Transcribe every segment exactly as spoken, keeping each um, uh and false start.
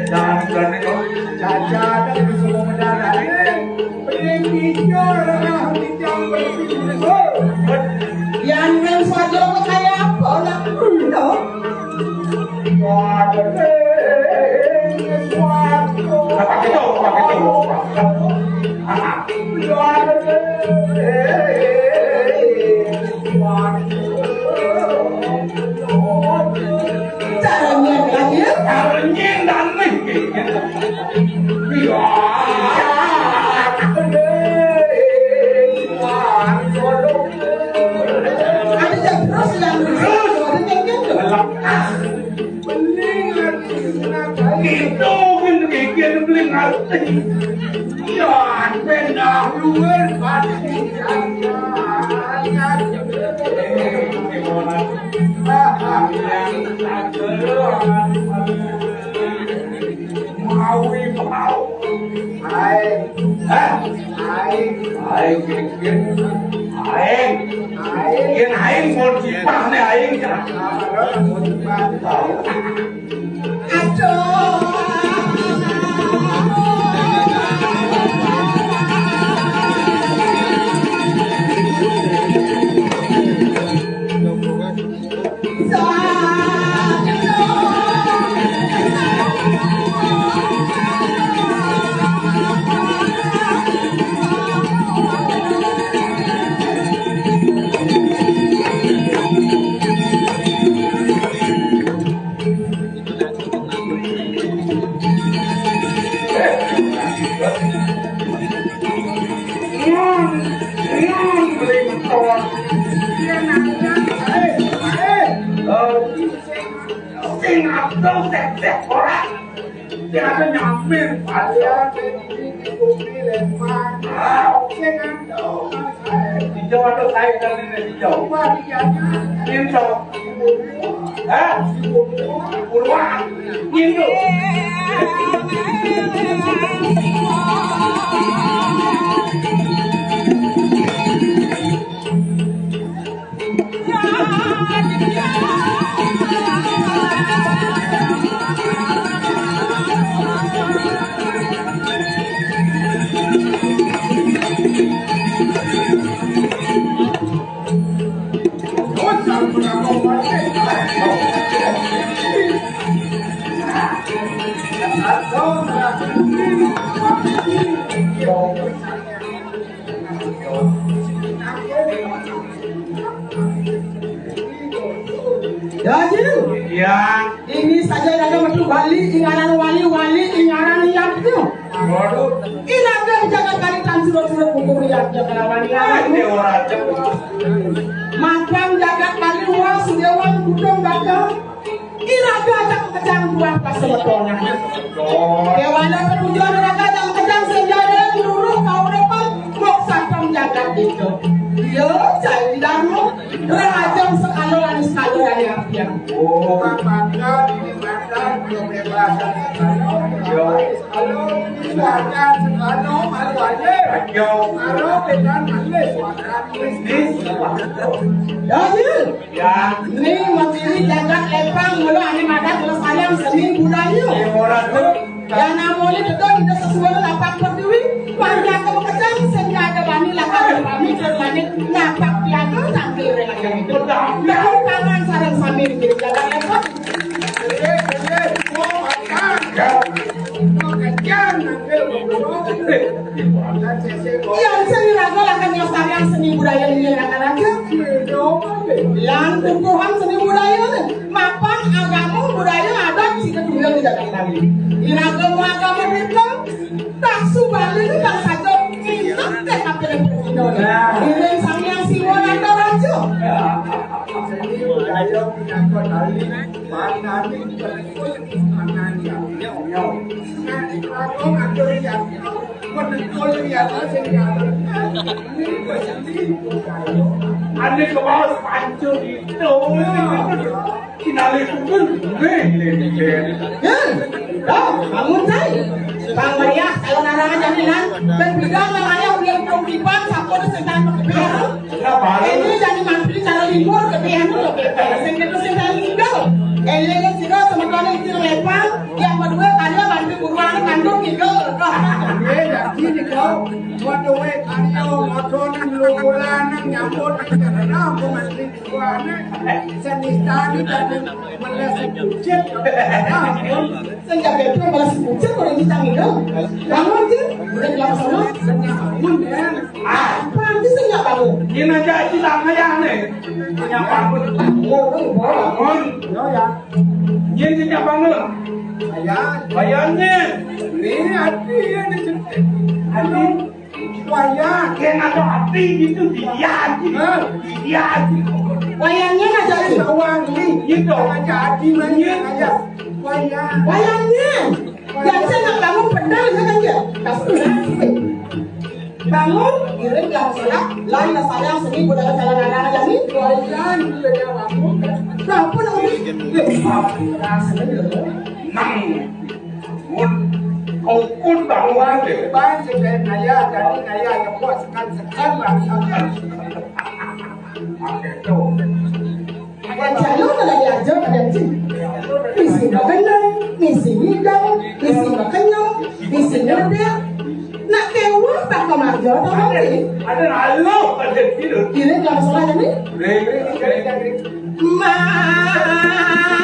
Jangan berani kau. Caca ada di semua mendadak. Beli tiga orang di jam berpikir. Yang main saja kayak apa nak dulu? Apa gitu? Apa gitu? Caranya, caranya. Caranya dan nih. Iya. Ada yang terus yang terus. Ada yang gitu. Lepas. Itu kan bikin beli ngerti. Ya, benar luar pasti. Mau mau. Hai. Hah? Aing, aing, aing, aing, aing, aing, mau cipah nih aing, cenah. Aduh. Sing abdal teteh ora. Sing ada nyamir pada. Sing ada. Hijau ada saya dan ini hijau. Pintu. Hah? Purwa. Pintu. Ya, Jil. Iya. Ini saja ada metu Bali, ingaran wali, wali, ingaran liat tuh. Waduh. Iraga jagat Bali tan surut-surut buku liat jagat wali. Mapan jagat Bali, wah, sudewan, budong, dagang. Iraga ajak kejang buah pas sebetulnya. Dewana tujuan raga ajak kejang sejarah dulu kau depan mau satpam jagat itu. Iya, cai di dalam. Rajang sekalo lanis sekalo dari artian. Oh, maka ini mata belum bebas. Halo, ini warga Sekano, malu aja. Halo, pedan manis, warga manis. Ini warga. Ya, Jil. Ya. Ini masih jagat Lepang, mula ane madat kelestarian seni budaya. Ya, orang tu. Yang namanya betul, kita sesuai lapak pertiwi. Warga kemekecang, sehingga ada bani lapak, bani terlani, lapak piaga, sambil lagi. Betul. Tahu tangan sarang sambil, jadi jagat Lepang. Yang seni raga lakar nglestariang seni budaya nggih raga-raga. Lan tumpuhan seni budaya mapan agama budaya adat sida tunggal di jagat Bali. Iraga mau agama Buddha, tak subali ini bangsa Jawa, minat teh kapil Indonesia. Iring Sang Hyang Siwa Nata Raja. Seni budaya pinaka tali, panani, panani. Ane kebaos pancur itu. Kinali kubur. Dah, bangun, Cai. Bang Meriah, kalau narang aja nih, Nan. Dan pegang Bang Ayah, udah belum tiba, sapu udah setan pakai. Ini jadi mantri cara libur, tapi anu loh, sing itu sing tinggal. Eling sira semetone iki Lepang, yang kedua karya bantu buruan kandung gitu. Iya, jadi nih kau, buat doe karya, motor nang lungkulan, nang nyambut, nang nyambut, nang nyambut, nang nyambut, seni tani, tani, meles, kucit, ampun. Sing jaga itu malah si Pucet orang kita ngilu. Bangun, Cil. Udah bilang sono. Bangun, ya. Ah, berarti sing nggak bangun. Ini aja aja sama ya nih. Punya bangun. Oh, oh, oh. Bangun. Ya, ya. Ini sing nggak bangun. Ayan. Ayannya. Ini hati ya, ini. Hati. Wayang. Yang ada hati itu dia aja. Hah? Dia aja. Wayangnya ada aja. Wayang. Gitu. Ada hati, wayang. Iya. Wayang. Wayangnya. Yang saya nak bangun benar, ya kan, ya? Pasti. Bangun, iring yang sudah, lain lah saya seni budaya jalan anak yang ini. Wayang, iya, ya, bangun. Berapa namanya? Nang. Mun, kau pun bangun aja. Baik, saya naya, jadi naya, ya, buat sekan-sekan lah. Oke, tuh. Yang jalur kalau diajar pada cing. Misi makan, misi ngidang, misi makan, misi ngedek. Nak tewah tak kemaja, tak mati. Ada lalu pada tidur. Ini kalau salah jadi.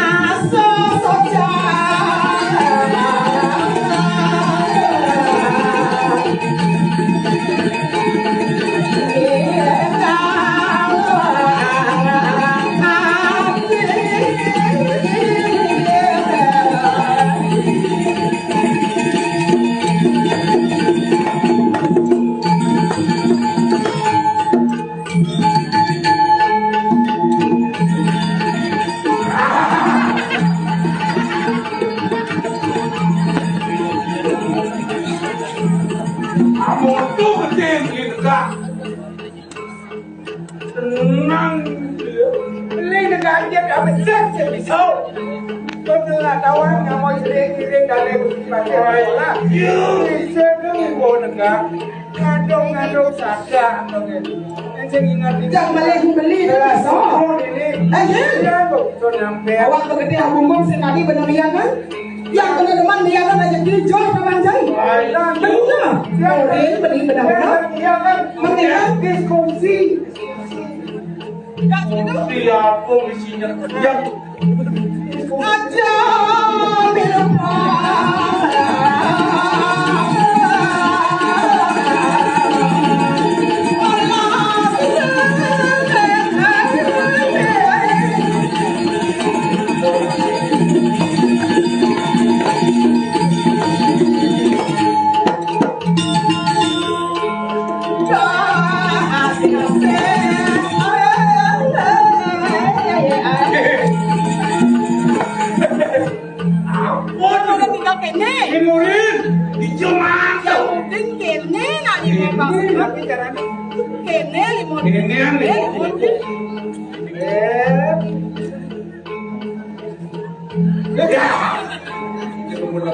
Masuk soca. Amun tu penting kita. Tenang. Beli negara dia besar sebisa. Kau telah tahu nama sering-sering dari bagi sekolah. Bisa tu ibu negara. Ngandung-ngandung saja, oke. Yang saya ingat itu. Yang beli, beli itu. Jelas, oh. Oh, ini. Eh, ya. Ya, kok, kok nyampe. Awak begitu yang umum sekali benar ya kan? Yang kena deman dia kan aja jujur sama Anjay. Baiklah. Benar. Ya. Oke, beli benar-benar. Ya, ya, kan. Mendingan. Diskusi. Enggak gitu. Siapa isinya? Ya. Ampun, udah tinggal kene. Ini Murin, di Jumat. Ya, mungkin kene, nak, di Bang. Tapi caranya kene, di Murin. Kene, nih. Kene, di Murin. Eh. Ya. Lima,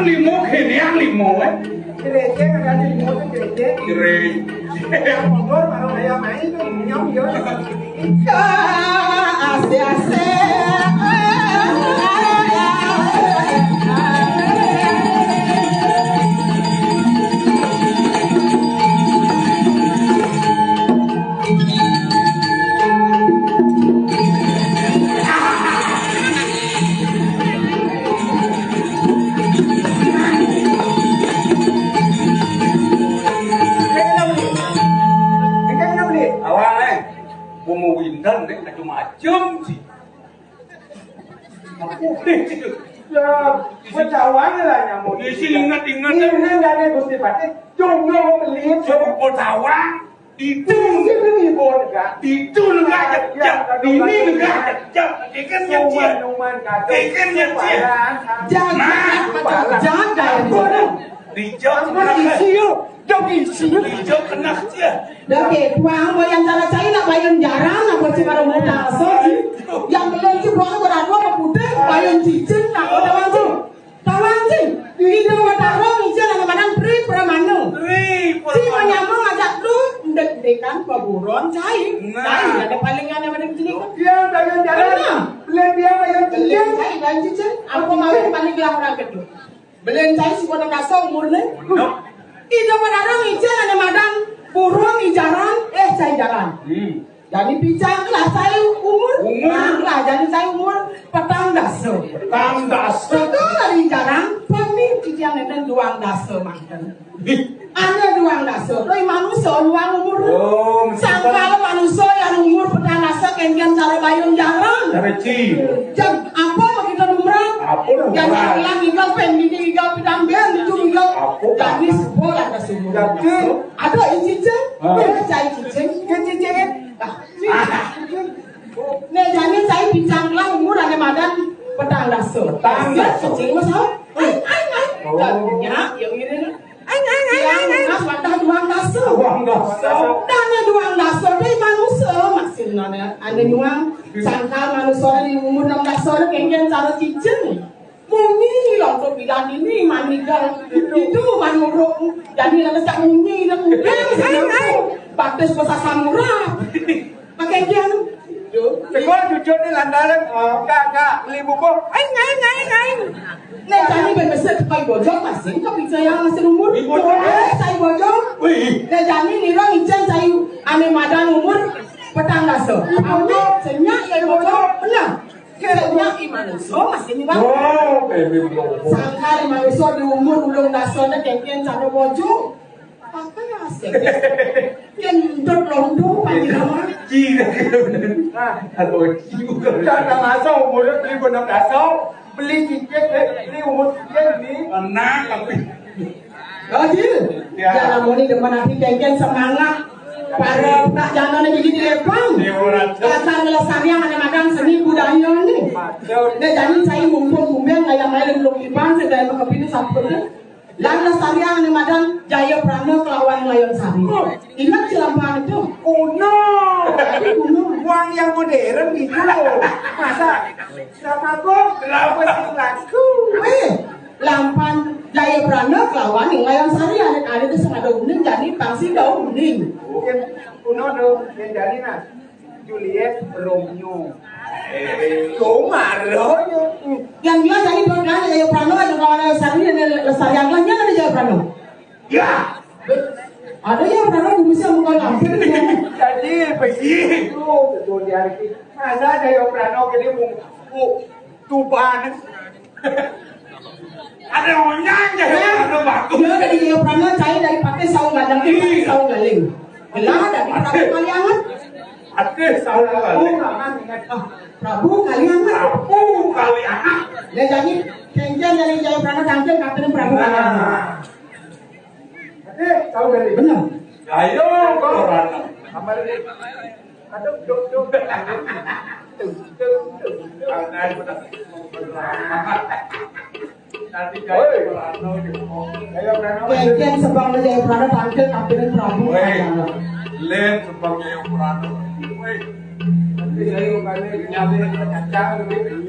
lima, lima, lima, eh. Gereja, ada lima, gereja. Gereja. Mundur, baru saya main tuh, nyam, ya. Asik, asik. Awal, eh. Gua mau windan, deh, macam-macam sih. Aku, ya, gua cawang lah nyamuk. Isi ingat-ingat. Ini dari Gusti Patih, jomblo pelit. Coba gua cawang. Itu, itu nih, Bor, enggak. Itu enggak jejak. Ini enggak jejak. Ikan nyecil. Ikan nyecil. Jaga, jaga, Bor. Dijok kena. Dijok kena dia. Dah ketua, mau yang cara cai nak bayun jarang, nak buat si baru mau taso sih. Yang belum sih, buat orang tua mau putih, bayun cicing, nak mau tahu tuh. Tawang sih, Ida Wataro ngijil nang madan Tri Pramana. Tri Pramana. Si manyama ngajak tu, ndek-ndekan paguron cai. Nah. Cai ada palingan yang ada di sini kan. Dia bayar jalan. Benar. Beli dia bayar. Beli cicil. Cai dan cicil, apa mau yang paling gelah orang kedua? Beli cai si kota kasong umurnya. Benar. Ida Wataro ngijil nang madan burung ijaran, eh, cai jalan. Hmm. Jani picang lah sai umur. Umur. Nah, lah, jani sai umur petang dasa. Petang dasa. Setelah dijarang, pemih titiang nenten duang dasa mangken. Ih. Ada duang dasa. Tapi manusia duang umur. Oh, mesti. Sangkal manusia yang umur petang dasa, kendian cara bayun jarang. Cara ci. Jam apa kita lumrah? Apa lumrah? Yang bilang tinggal pen, ini tinggal pitambel, itu tinggal. Apa? Jadi sekolah ke sumur. Jadi ada cicing, ah. Ada cai cicing. Cicing. Nah, jani cai picang lah umur ane madan petang dasa. Petang dasa. Cicing mas, ha? Ai, ai, ai. Oh. Dan ya, yang ini. Ai, ai, ai, ai, ai. Mas wadah duang dasa. Duang dasa. Dan ya duang dasa, deh manusia masih nana. Ane nyuang, sangkal manusia di umur enam dasa, kendian cara cicing. Munyi lah untuk bidan ini, manigal. Itu manuruk. Jadi nak tak munyi, nak munyi. Batas bahasa samurah. Pakai dia tu. Sekolah jujur ni lantaran, oh, kak, kak, beli buku. Aing, aing, aing, aing. Nek jani ben besar pai bojong masih kau bisa yang masih umur. Di bojong. Eh, saya bojong. Wih. Nek jani ni orang ijen saya ane madan umur petang dasa. Apa? Senyak ya bojong. Benar. Kena i manusia masih ni bang. Oh, baby blow. Sangkal manusia di umur ulung dasa nek kendian cara bojong. Apa ya sih? Kendut londo panggil nama. Cina. Nah, kalau ciu. Jangan masuk umur beli benam dasa, beli tiket, eh, beli umur tiket ni. Tenang tapi. Lagi. Ya. Jangan mau ni demen hati kendian semangat. Para tak jangan lagi di lepang. Dia orang tu. Dasar ngelestarian ane madan seni budaya ni. Betul. Nek jani saya mumpung kumbang kayak main lelung iban, saya mau kepilih satu ni. Lan lestarian ane madan Jaya Prana kelawan Nglayon Sari. Oh. Ingat celampan itu? Kuno. Tadi kuno. Uang yang modern gitu loh. Masa? Drama kok? Drama sing laku. Eh, lampan Jaya Prana kelawan Nglayon Sari, ada, ada tu sing ada uning, jadi pasti ada uning. Yang kuno tu, yang jadi nah. Juliet Romeo. Eh, Romeo. Yang dia jadi dua kali Jaya Prana, ada kawan ada satu, ada lestarian lah, ada Jaya Prana. Ya. Ada Jaya Prana, bisa bukan hampir. Jadi begitu, betul dia. Masa Jaya Prana gini mau, mau tuban. Ada orang nyanyi, ada bagus. Dia dari Jaya Prana, saya dari Patih Saung Gadang, Patih Saung Galing. Gelah dari Prabu Kalianget. Patih Saung Galing. Oh, Prabu Kalianget. Prabu Kalianget. Dia jadi kendian dari Jaya Prana tampil katanya Prabu Kalianget. Nah. Patih Saung Galing. Benar. Ayo, orang. Sama ini. Aduh, duh, duh. Tuh, tuh, tuh, tuh. Nanti Jaya Prana di Jaya Prana. Kendian sebab Jaya Prana tampil, tampilin Prabu. Woi, Kalianget. Len sebab Jaya Prana. Woi.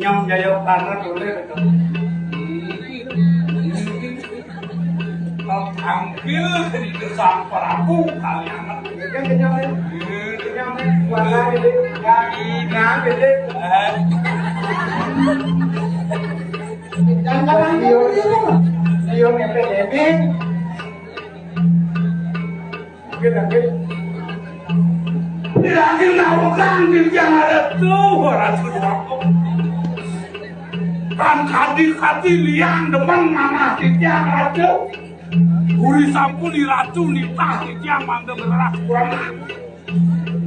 Nyam Jaya Prana tulis. Tampil cerita Sang Prabu kalian. Kenyam, kenyam, kenyam, suara ini, ya, ini, ini. Jangan kapan dia, dia, dia ngepet-ngepet. Oke, oke. Bilangin nawegang di tiang ada tuh, ora tuh aku. Kan kadi-kadi liang demen manah di tiang ada. Uri sampun diratu nitah di tiang mangga beras kurang.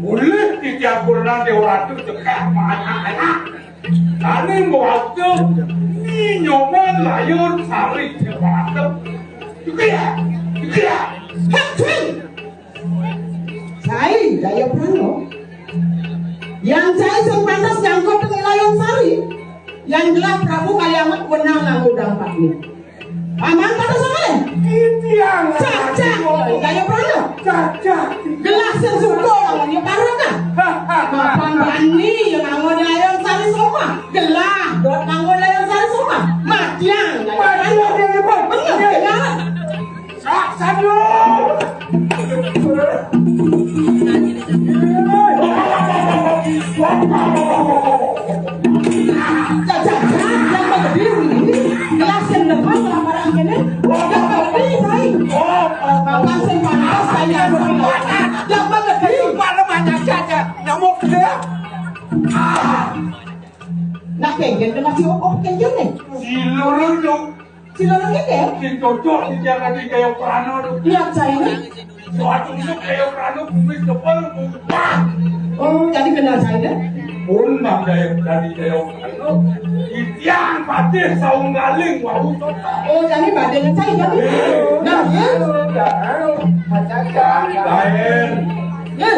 Ulih di tiang kurang dewa ratu cekak anak-anak. Kani mboten ni nyoman layun sari cewate. Juga ya, juga ya. Hekcing! Cai, Jaya Prana. Yang cai sing pantes nyangkut dengan layun sari. Yang jelas Prabu Kalianget wenang nganggo dampaknya. Paman kata sama deh. Titiang. Cak, cak. Jaya Prana. Cak, cak. Gelah sing suka lawan ya paraka. Mapan bani yang nganggo layang sari soma. Gelah dot nganggo layang sari soma. Matiang. Matiang, Jaya Prana. Bener, kenalan. Sak sadul. Jajak, jajak, yang gede ini. Kelas yang depan, lamaran ini. Yang gede, Sai. Makan sing panas, Sai, yang gede. Yang gede. Mana banyak jajak, nyamuk dia. Nah, kengken kena si Opok, kengken nih. Si lurus dong. Si loro iki ya? Sing cocok di tiang ati kaya Prano lho. Lihat saya ini. Suatu itu kaya Prano bumi depan bumpah. Oh, jadi kenal saya deh. Pun Bang Jaya dari Jaya Prano. Di tiang patih saunggaling wau cocok. Oh, jadi badan saya kan? Nah, ya. Lain. Ya.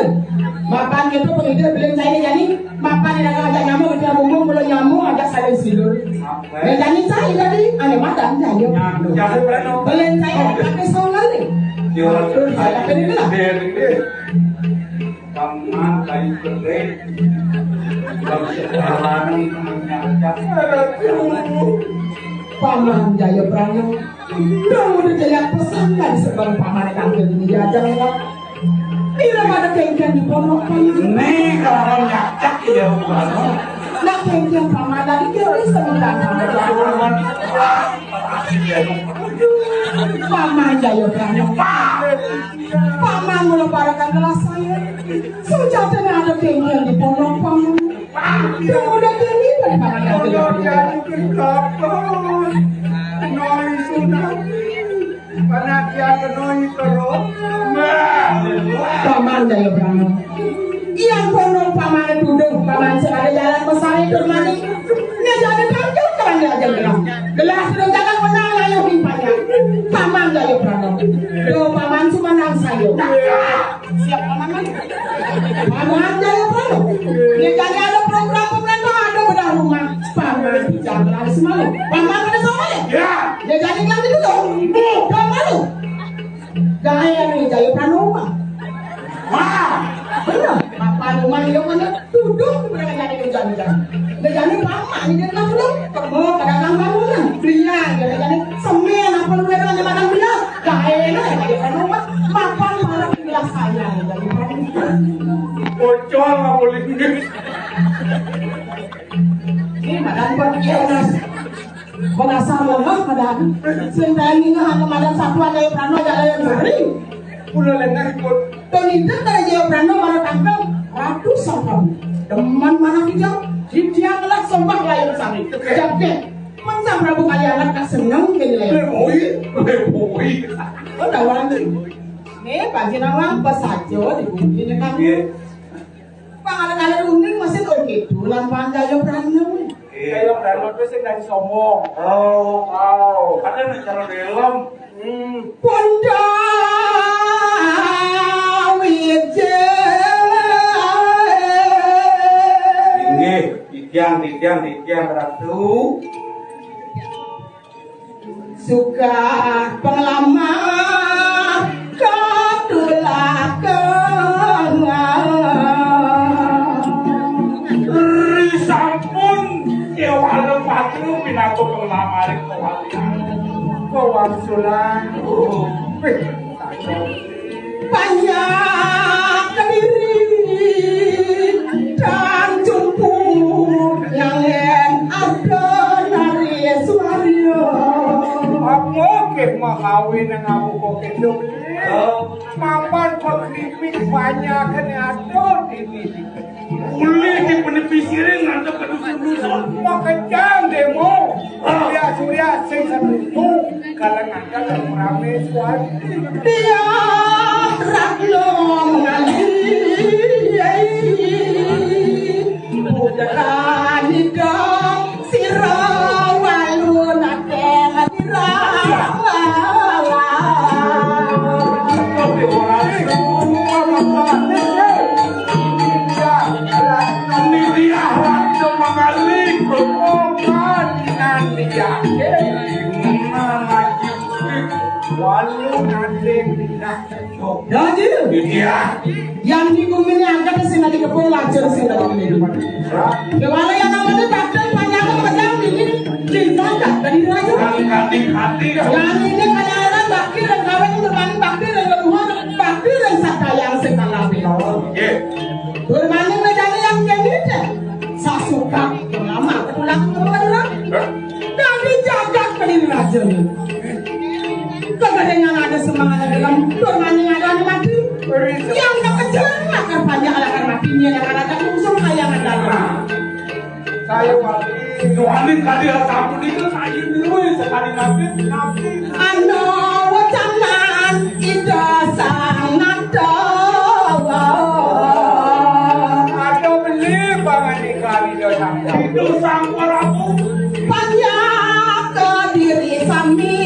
Makan gitu pengidir belum saya ini jadi. Mapan ira ngajak nyamuk, dia bumbung, kalau nyamuk ajak saling silur. Nah, jadi cai tadi, ane madan cai. Nyamuk, nyamuk, Reno. Belen cai, tapi songan nih. Yo, terus saya pilih lah. Paman kayu gede. Bang sekarang menyangka. Paman Jaya Prano. Kamu udah jelas pesan dari sebelum paman tampil di diajak ya. Bila pada kengkeng di pondok paman. Nih kalau nyacak ya bukan. Nah, kengkeng paman tadi kiri sebentar paman. Paman Jaya Prano. Paman mula parakan kelas saya. Sujatane ada kengkeng di pondok paman. Yang udah kengkeng dari paman Jaya Prano. Noi sunat. Panatian kenoi terus. Paman Jaya Prano. Yang kono paman tuduh, paman sing ada jalan mesare durmani. Nek jane kanjeng terang aja gelas. Gelas terus jangan menang ayo himpanya. Paman Jaya Prano. Yo paman sumanang sayo. Siap paman. Paman Jaya Prano. Nek jane ada program pemerintah ada bedah rumah. Paman jangan semalu. Paman ada sama ya? Ya. Nek jane ngelang itu tuh. Paman lu. Gawe anu Jaya Prano mah. Wah, bener. Apa rumah dia mana? Duduk di mana jadi hujan-hujan. Dia jadi paman ini kan belum. Kebo pedagang bangunan. Belian dia jadi semen apa lu ada macam belian. Gawe anu Jaya Prano mah. Mapan malah gelas saya jadi Prano. Bocor nggak boleh. Ini madan pergi ya, Mas. Kok dasar lemah madan. Sing tani ngah anu madan satuan Jaya Prano aja ada yang sering. Ulah lengah ikut. Tony itu dari Jaya Prano mana tampil ratusan tahun. Demen mana kijang, dia ngelah sembah layang sari. Jaget. Masa Prabu Kalianget tak seneng kene layang. Leboi, leboi. Oh, dah wangi. Nih, Pak Jinawang, pesajo di bumi ini kan. Iya. Pangala-kala uning masih kok gitu, lampang Jaya Prano. Iya. Jaya Prano itu sing dari Somo. Oh, wow. Ada nih cara film. Hmm. Pondok Widya. Inggih, titiang, titiang, titiang, Ratu. Suka pengelamar katulakan. Tulang. Wih, banyak Kediri dan Jumpuh yang lain ada nari suario. Apa ke mahawin yang aku kok itu? Mapan kok keripik banyak kan ada ini. Boleh di penepis ini ngadep ke dusun-dusun. Makejang demo. Surya-surya sing setuju kalau ngadep rame suara. Dia raglo mengaji. Putra nida sira walu nateng sira. Walu nanti pindah. Ya, Ji. Iya. Yang di bumi ini angkat sing ada kepala aja sing ada di bumi. Kepala yang namanya takdir panjang apa yang ini diangkat dari raja. Yang ini kayaran bakti dan kawin teman bakti dan leluhur bakti dan sakayang sing kalah. Iya. Bermain menjadi yang kemite. Sasuka lama pulang ke rumah. Dari jagat pengen raja. Kegedengan ada semangat dalam turun ada mati. Yang tak kecil akan banyak akan matinya yang ada tak musuh kayangan dalam. Saya wali. Wali kali ya sampun itu saya dulu ya sekali mati. Mati. Ano wacanan ida sang nada. Ada beli bangan di kali ya sampun. Itu sampun aku. Panjak ke diri sami.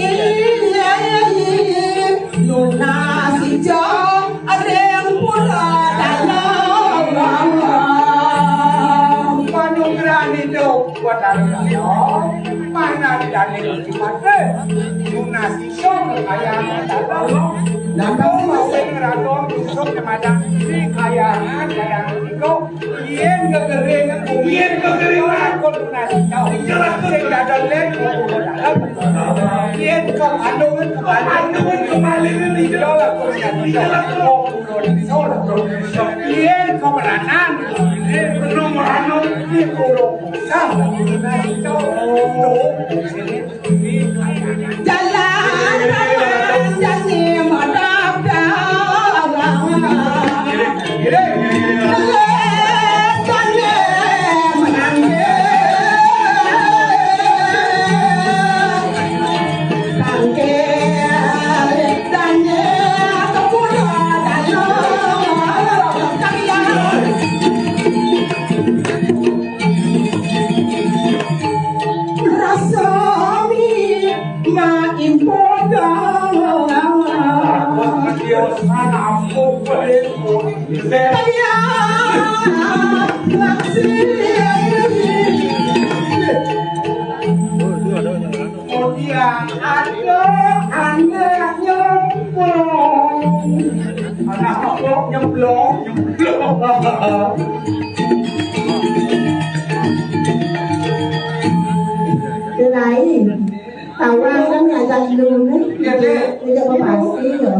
Lunas ijo ring pura dalam. Panugrahan ijo buat dalam. Mana di dalam mati. Lunas ijo kekayaan dalam. Nandang mau sing rado tusuk kemadang di kayangan, kayangan ijo. Yen kekeringan, yen kekeringan. Kok lunas ijo. Ijo lah, sing dadal lek, kok dalam. Yen kok andungan kembali. Andungan kembali ini ijo lah, kok lunas ijo. Kok lunas ijo. Yen kok meranan. Yen kok meranan. Yen kok lunas ijo. Tuh, sini. Jalan, jalan, jalan, jalan. Rasa mi ma impoda. Kemudian ada anak nyemplung. Anak nyemplung, nyemplung, nyemplung. Kirain. Tawa kan ngajak lu nih. Iya, Dek. Ngajak apa pasti ya.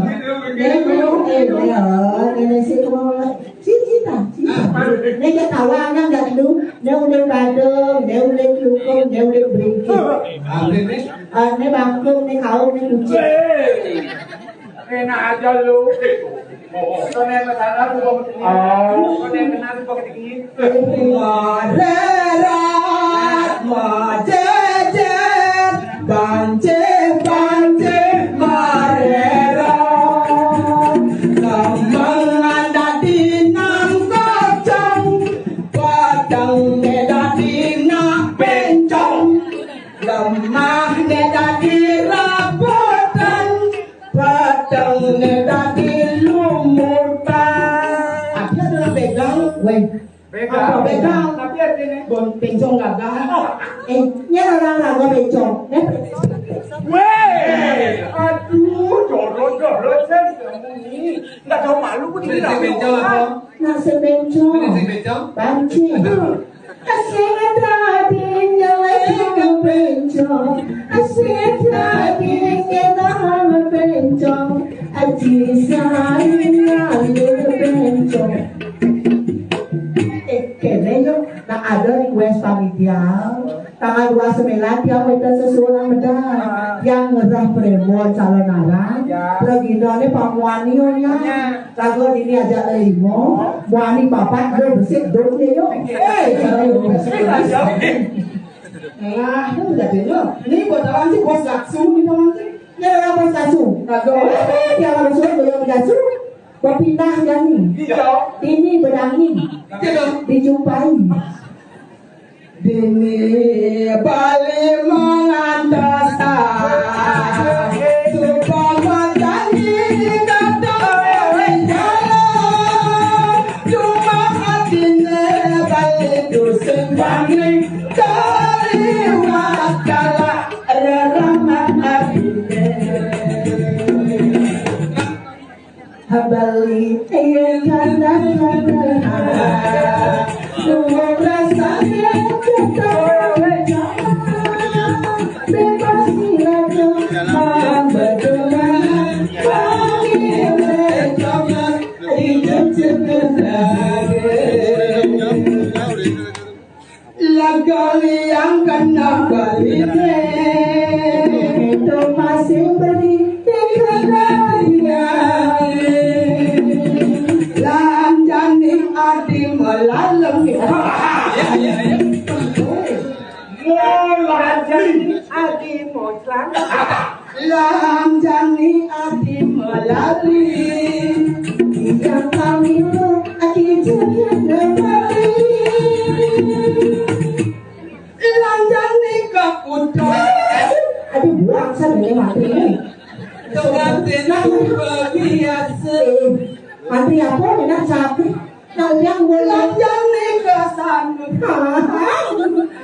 Nek lu eh ya, ngene sih kemauan. Sini ta, sini ta. Nek ya tawa kan ngajak lu. Nek udah badung, nek udah klukung, nek udah berikit. Apa nih? Ah, nek bangkung, nek kaum, nek kucing. Weh. Enak aja lu. Kau nek masalah lu mau begini. Oh. Kau nek kenal lu mau begini. Marerat majejer, bancih-bancih marerat. Kembang dadi nang kocong, padang dadi nang bencong. Lemah dadi rabutan, peteng dadi lumutan. Tapi ada orang pegang, weh. Pegang. Apa pegang? Tapi artinya? Bon pencong gagah. Oh. Eh, ini orang ragu pencong. Eh. Weh, aduh, jorok, jorok, saya ini. Nggak tahu malu pun. Ini pencong apa? Nasi pencong. Ini si pencong? Banci. Aduh. Kasih dadi nyala Bencong, asik lagi kita bencong, aji sayang bencong. Eh, kene yo, nak ada request panitia. Tanggal dua sembilan tiang wénten sesuunan medal. Tiang ngerah prémon calon aran. Ya. Preginané pamuani yo nya. Ya. Lagu ini aja limo, muani papat, yo besik, dot yo. Eh, kalau yo besik. Nah, itu jadinya. Ini buat awan sih, bos Gatsu, ini awan sih. Ini adalah bos Gatsu. Gatsu. Eh, dia langsung goyang Gatsu. Berpindah jadi. Iya. Ini berangin. Iya. Dijumpai. Dini Bali mengantaskan supaya matani kata jalan. Cuma hatinya Bali dusun bangli kaliwat kalah rerama hatinya. Habali ingkang datang. Semua rasanya kita bebas raja memperjuangkan kami. Hidup sebenarnya. Lagu yang kena berhenti itu masih beri perhatian. Lanjani adi melalem. Lanjani adi melalem. Lam jani adi melalui yang kami aki jaga kembali. Lam jani ke kutha. Aduh, buang sana ini mati ini. Dengan tenang berbiasa. Eh, mati apa? Enak sakit. Kalian boleh. Lam jani ke sana.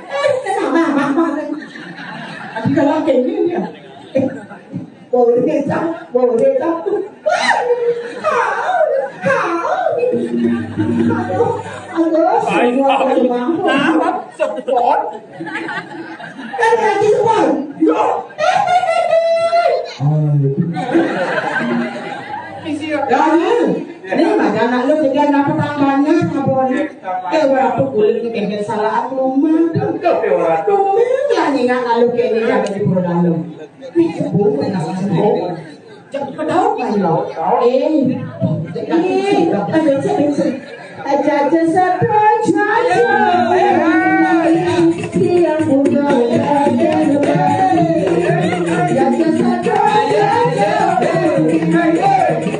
Eh, kenapa? Adi kalau kayak gini ya. Boleh tak? Boleh tak? Hau, hau. Aduh, aduh, semua aku mampu. Nah, sepot. Kan lagi sepot. Yo. Isi ya. Ya, ini. Ini mah anak lu jadi anak pertamanya, sabon. Eh, berapa kulit ini kayak salah aku mah. Tuh, ya, orang tuh. Tuh, ya, ini nggak lalu kayak ini ada di dalam. Aja-aja satu aja.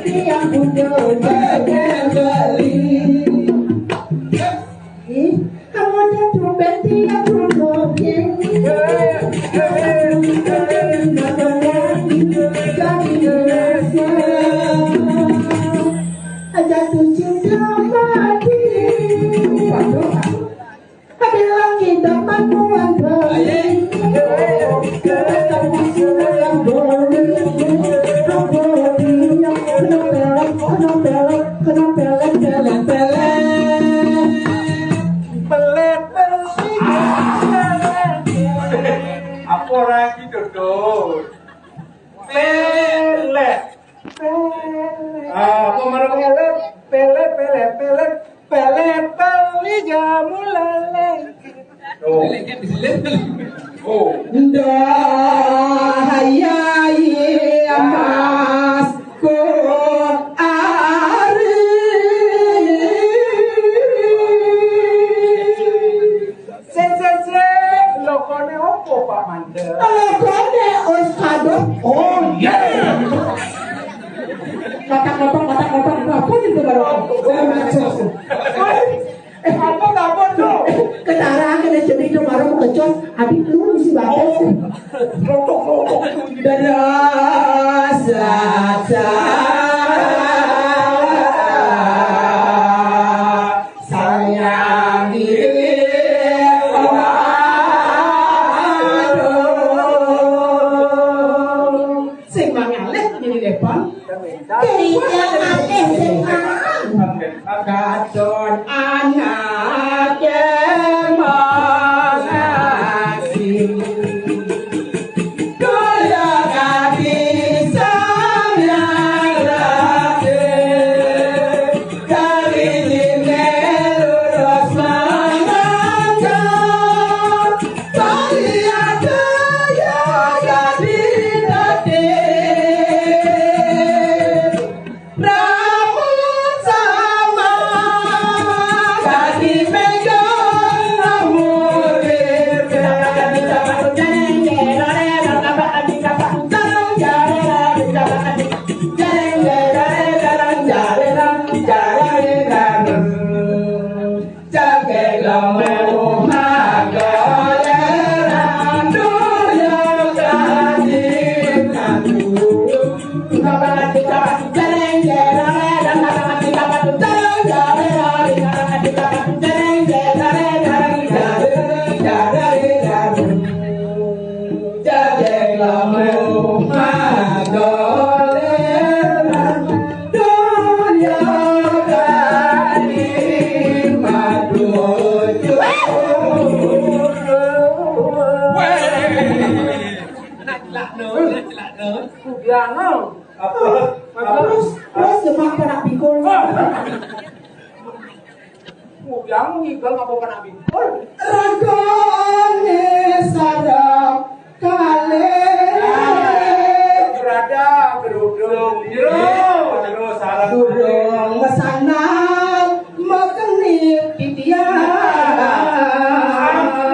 Tiang bunda, tiang bunda, tiang bunda. Ih, kamu ada trompet, tiga trompet. Aja tujuh mati. Ada lagi dapat muat. Kenapa, kenapa, kenapa, kenapa, kenapa? Pelet, pelet. Apa orang gitu, Dul? Pelet. Pelet. Ah, apa marang? Pelet, pelet, pelet, pelet, pelet, peli jamu lele. Tuh. Oh. Ndah hayai mas ko ari. Sik, sik, sik. Lokone opo, Pak Mandel? Lokone wis kadung. Oh, iya. Kotak-kotak, kotak-kotak, apa gitu baru? Saya baca. Eh, apa, apa, tuh? Ketara kena jadi itu baru kecos, adik lu mesti baca. Oh. Rotok, rotok. Berasa sayang diri. Aduh. Sing mangalih diri, Bang. Katon anak yang mengasihi. Apa? Terus, terus ya, Pak, anak pikul. Ujang ngigel ngapa anak pikul? Ragane sareng kalih. Berada, berudung. Terus, terus, sareng. Durung mesana mekeni titiang.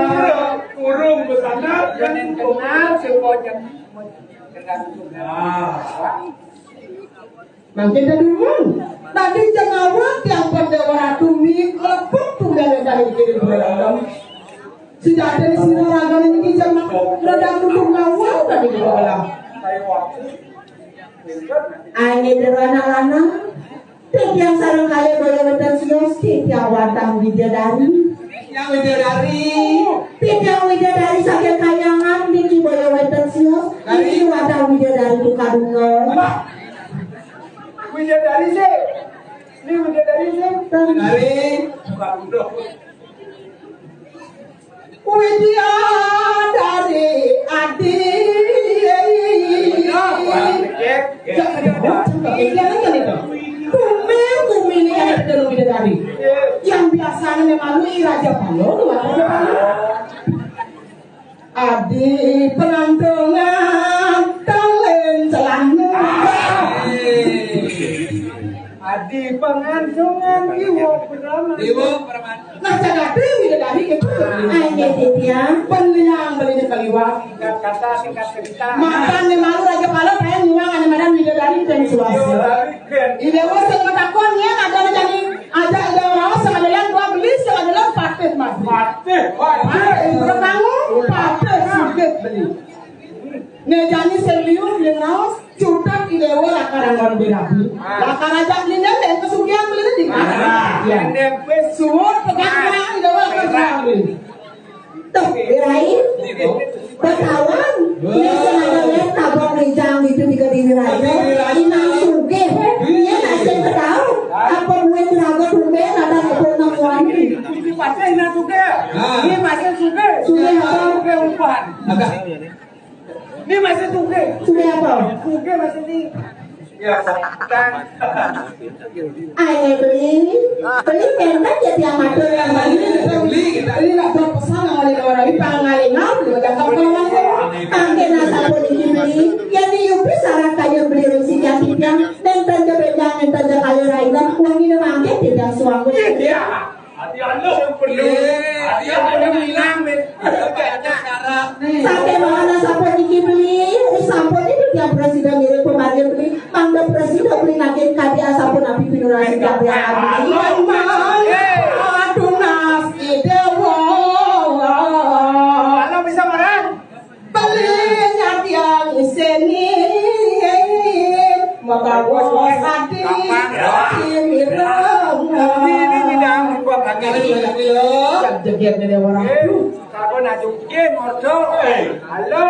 Urung, urung mesana. Yen kenal, sing kocak. Nah. Mangkin dadurung. Tadi jeng awak tiang Pandhawa Ratu mi klepek tunggal dari kiri bulan. Sejatine sira ragane niki jeng rada kudu ngawal tadi di bawah. Ayo, jero anak lanang. Titiang sareng kalih boyo wénten sios, titiang wantah widadari. Titiang widadari. Titiang widadari saking Kayangan niki boyo wénten sios. Niki wantah widadari tukadungan. Widadari sih. Ini widadari sih. Widadari. Tukadungan. Widya dari adi. Tumel kumi ini yang ada widadari. Yang biasanya memang Raja Palo, Raja Palo. Adi pengantungan talin celana. Adi pengantungan iwo berama. Iwo berama. Nah, cagate widadari itu. Ayo, titiang. Penliang beli kaliwat. Singkat kata, singkat cerita. Makan nih malu Raja Palo, pengen nyuwang ane madan widadari dan suwasa. Ide wis sing matakon yen ada jani aja ide raos sing ada yang dua beli sing ada yang patih mati. Patih, patih. Patih, berkangu, patih sugih beli. Nek jani sing liu beli raos, cutek idewa lakar anggon birabi. Lakar ajak beli nendek kesugihan beli di. Ya. Nendek wis suwun pegang ide wa lakar beli. Tuh, Wirai. Betahuan. Ini sengaja lihat tabok rijang gitu di kediri raja. Inang sugih. Dia nasib tahu. Apa buat raga tumben ada sepuluh enam wan. Ini masih suka. Ini masih suka. Suka apa? Suka umpan. Agak. Ini masih suka. Suka apa? Suka masih ini. Ya, tang. Ayo beli, beli pentas ya tiang matur yang beli. Beli, beli nak buat pesan sama di orang ini pangalingan, lu jangan kamu. Angke nasa pun ini beli. Ya di yupi syarat kayu beli rezeki yang tiang. Nenten ke benjang, nenten ke kayu raina. Wangi ne mangke tidak suang. Iya. Ati anu sing perlu. Ati anu sing ilang, Mit. Sampai mana sampun niki beli, sampun niki tiap presiden ngirim pembagian beli, mangga presiden beli nagih kadi sampun nabi pinurasi kadi. Aduh, nas idewa. Kalau bisa marang. Beli nyadiang iseni. Mabawa hati. Kapan, ya? Ini bidang buat lagi. Jam jeger dari orang. Eh, kapan aja game ordo. Halo.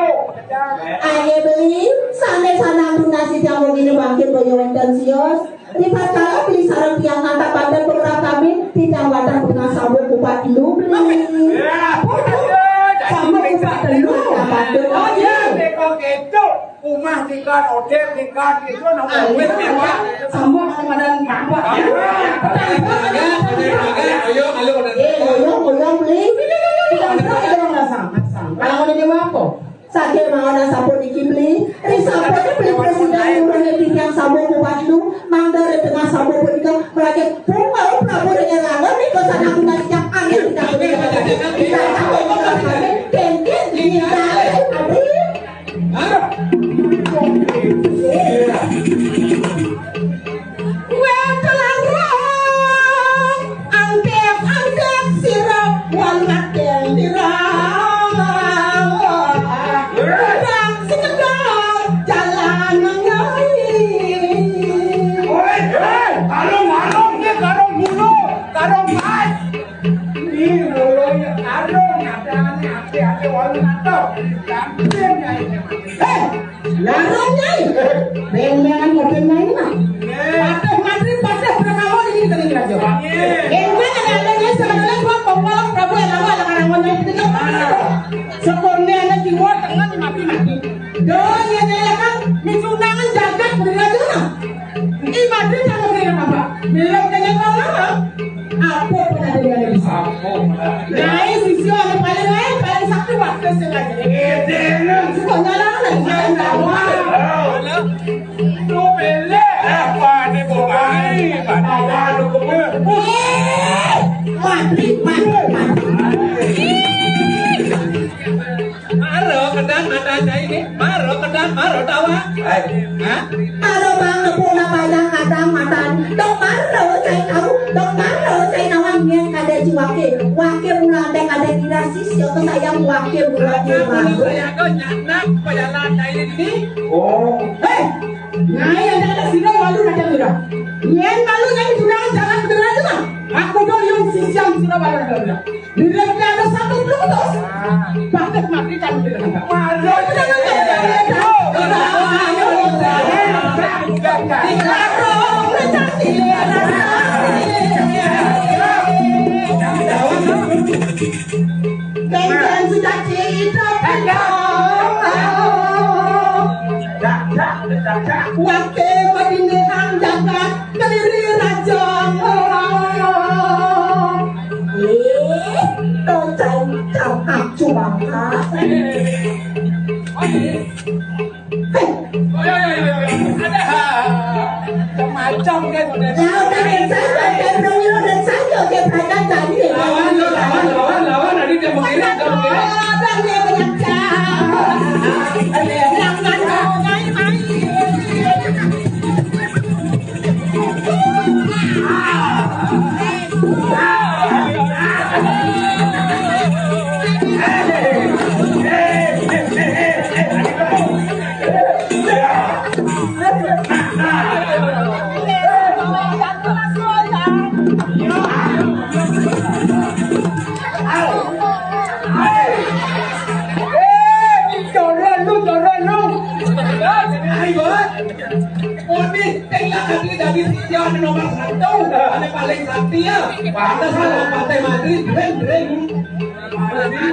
Ayo beli, sampai sana pun nasi jamu gini bangkit banyak wonten sios. Di tatkala beli sareng tiang nata banten beberapa kami, tiang wadah pernah sambung kupat dulu beli. Ya. Sambung kupat dulu, kupat dulu. Oh, iya. Kok gitu? Umah tingkat, hotel tingkat, itu nama duit tingkat. Sambung sama dan bapak. Ayo, ayo, ayo. Eh, ayo, ayo, beli. Tidak ada yang rasa. Kalau mau dijawab apa? Saking mawon sampun niki beli, ri sampun beli presiden nurunke titiang sampun kuwat lu, mangda ri tengah sampun punika, mriki pun mau Prabu ring Erlangga nika sanakuna titiang angin tidak punika. Kita sampun mengatakan, kengken, kita, abri. Wénten larang, antep-antep sirep, wan mateng dirang. Urang sekedar jalan ngai. Oi, hei, karung, karung, ini karung bulu, karung mas. Ini lolonya karung, ada aneh-aneh, ada warung atau. Gampang ya ini. Hei! Larang, Nyai. Beng-bengan mobil Nyai mah. Patih mantri, patih berkawan ini tadi raja. Enggak ada ada Nyai sebenarnya cuma pembalap Prabu yang lama ada karang Nyai itu kan. Sekurnya ada jiwa tengah mati mati. Doa Nyai Nyai kan misunangan Madrid sama dengan apa? Bilang dengan orang. Apa pun ada dengan itu. Apa pun ada. Nah, ini sisi orang paling lain, paling sakti waktu sengaja. Eh, jangan. Suka nyalah, nggak bisa. Lu pilih. Eh, Pak, ini pemain. Pak, lu pemain. Eh, Madrid, Madrid, Madrid. Maro kendang ada ini, maro kendang, maro tawa. Hai. Hah? Maro bang nepuk nak padang kadang matan. Dok maro cai kau, dok maro cai nawang nyen kada ji wake. Wake mula ada kada kira sis, yo kesayang wake mula Ada kira mulu maro. Saya kau nyanak pejalan cai ini. Oh. Hei, ngai ada kada sino malu ada kira. Nyen malu nyen sudah jangan kira aja mah. Aku dong yang sisian sudah malu ada kira. Bila kita ada satu putus, pakai mati kan kita. Waduh, kita kan tak ada. Dan sudah cerita. Wakil pembinaan jagat Kediri Raja. Eh, tocai cakap cubaka. Hei. Oh, ya, ya, ya, ya. Ada. Macam kan. Ya, udah, dan saya, dan saya, dan saya, dan saya, dan saya, Lawan, lo, lawan, lawan, lawan. Nanti dia mau kirim, dia mau kirim. Abang dia banyak cak. Jangan mau main-main. Ini tinggal hati jadi sisi anu nomor satu, anu paling sakti ya. Pantas lah Partai Madrid, keren, keren.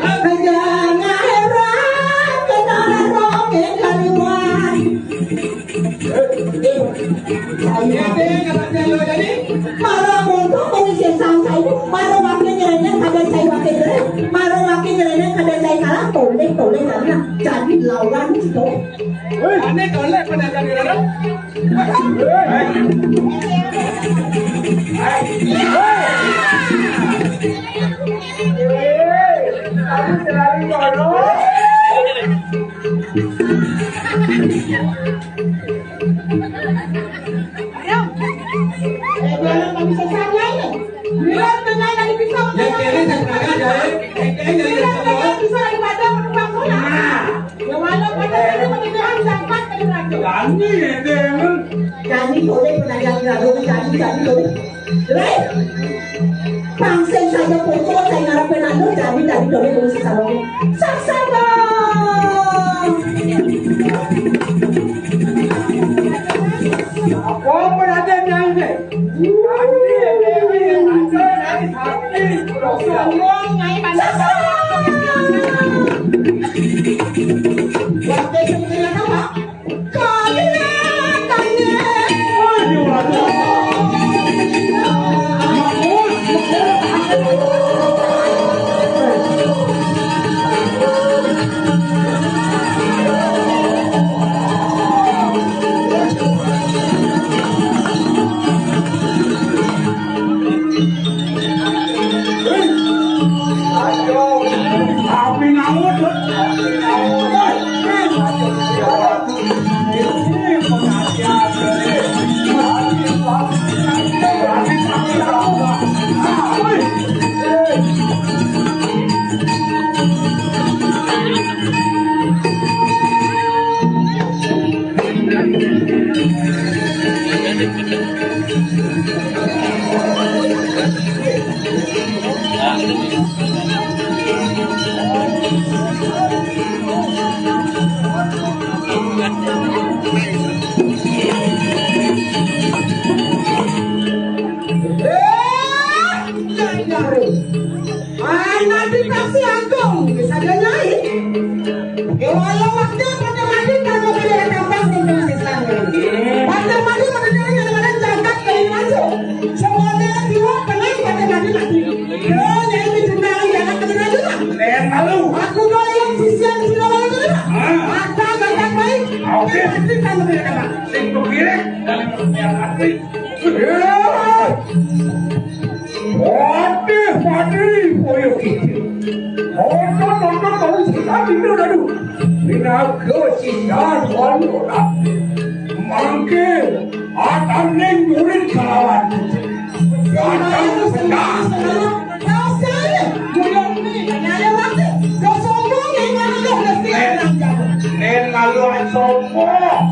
Aja ngaheran, kenal roke kaliwan. Ini katanya lo jadi. Malah untuk polisi sampai, malah wakil nyerenyah kada cai wakil nyerenyah, malah wakil nyerenyah kada cai kalah, toleh, toleh, karena jadi lawan gitu. Aneh toleh pada jadi orang. Yang kiri saya peragakan, jahit. Yang kiri jadi semua. Nah. Yang mana pada tadi mendengar zakat dari raja. Kami, ya, memang. Kami boleh menanyakan lalu, kami, kami boleh. Leh, pangsen saja pocol, saya ngarep penandu, jadi dari dole bulu sesama. Saksama. Apa pun ada yang deh. Sombong, ngai pandang. Saksama. Waktu itu kenapa? Anak dikasih agung, bisa dia nyai. Walau waktu pada mati, kalau tidak tambah, tidak sisanya. Pada mati, pada nyai, pada Patih-patih boyo kidul. Otot-otot bau setan dina dadu. Pinaga sisan wan olah. Mangke ataning murid kalawan. Ganteng bedah. Rasanya, gudang ni, kanyaya mati. Dah sombong, ni ngaluh, dah siap. Nen ngaluh sombong.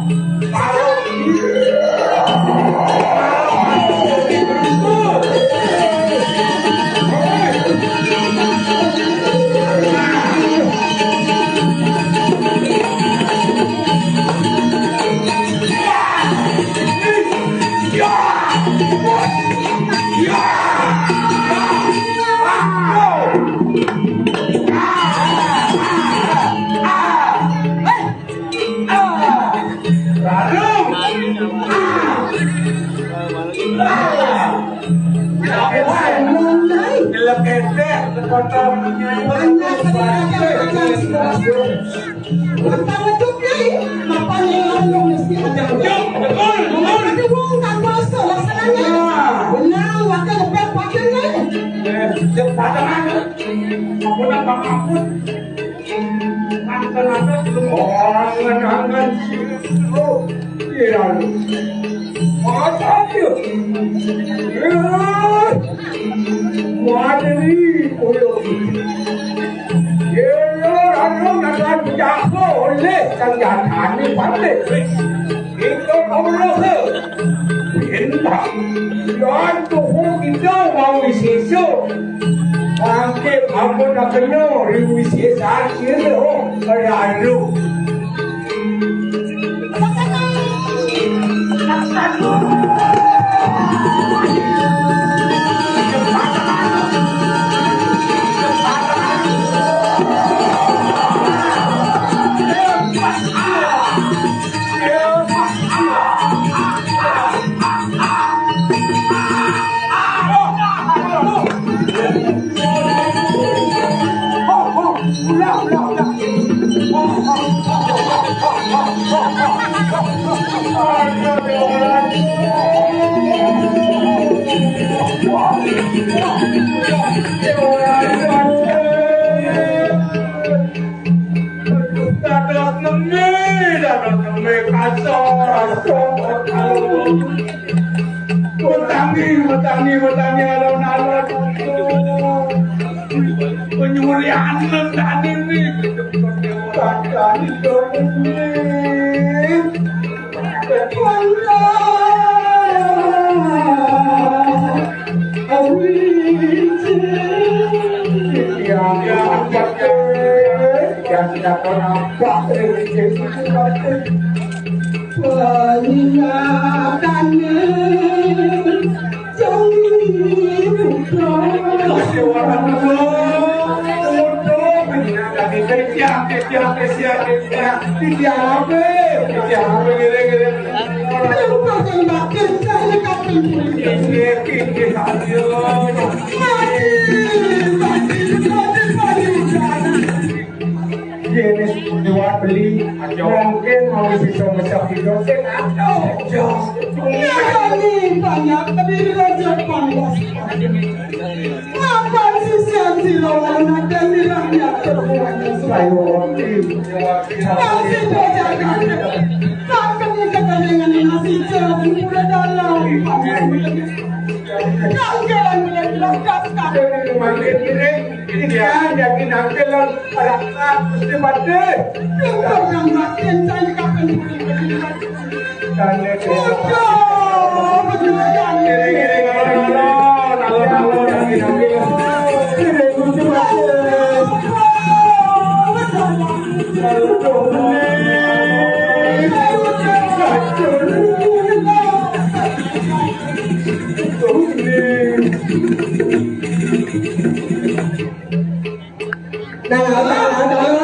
Ampun, ampun, ampun. Angan-angan, angan-angan. Oh, iya. Macam dia. Eh, Madri, oh, iya. Iya, anu, anu, jago oleh kang jatani pandai. Iko kamu loh. Pindah. Yan tuhu kita mau sisa. Bangkit, ampun nak kena, ribu sisa kira, oh, lalu. Dados nemi, dados nemi kasar. Wetangi, wetangi, wetangi, alon-alon. Penyurian nentani ni. Tandani nemi. Yén wis liwat beli, mungkin mau bisa mesep hidup sing adoh. Nyakani banyak, tapi raja panas. Mapan sisian sira wana dan nirang nyatur buana. Ayo, Oti. Nasi dojakan. Sakeni kekelingan nasi jagung pura dalam. Kanggelan mulai jelas kaskan. Ini dia, jadi nangkelan rakyat mesti mati. Tunggu kang makin saya kapan pulih. Nah, nah, nah, nah.